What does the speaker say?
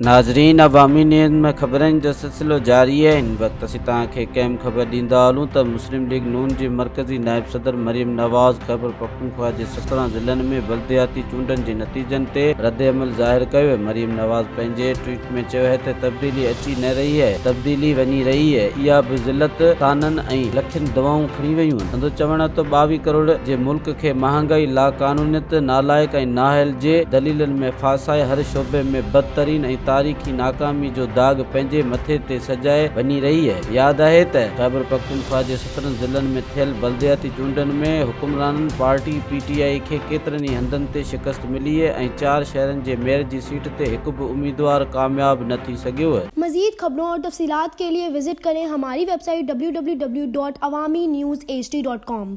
ناظرين عوامي نيوز ۾ خبرن جو سلسلو جاري آهي هن وقت اسين توهان کي هڪ اهم خبر ڏيندا هلون ته مسلم ليگ نون جي مرڪزي نائب صدر مريم نواز خيبرپختونخوا جي 17 ضلعن ۾ بلدياتي چونڊن جي نتيجن تي ردعمل ظاهر ڪيو آهي مريم نواز پنهنجي ٽوئيٽ ۾ چيو آهي ته تبديلي اچي نه رهي آهي تبديلي وڃي رهي آهي اها به ذلت طعنن ۽ لکين دعائون کڻي ويون آهن سندس چوڻ آهي ته 22 ڪروڙ جي ملڪ کي مهانگائي لاقانونيت نالائق ۽ نااهل جي دليلن ۾ ڦاسائي هر شعبي ۾ بدترين ۽ تاريخي ناڪامي جو داغ پنهنجي مٿي تي سجائي وڃي رهي آهي. ياد آهي ته خيبرپختونخوا جي 17 ضلعن ۾ ٿيل بلدياتي چونڊن ۾ حڪمرانن پارٽي پي ٽي آء کي ڪيترن ئي هنڌن تي شڪست ملي ۽ چار شهرن جي ميئر جي سيٽ تي هڪ به اميدوار ڪامياب نه ٿي سگهيو. مزيد خبرون اور تفصيلات کے لئے وزٽ ڪرين ھماري web site W W W dot Awami news H D dot com.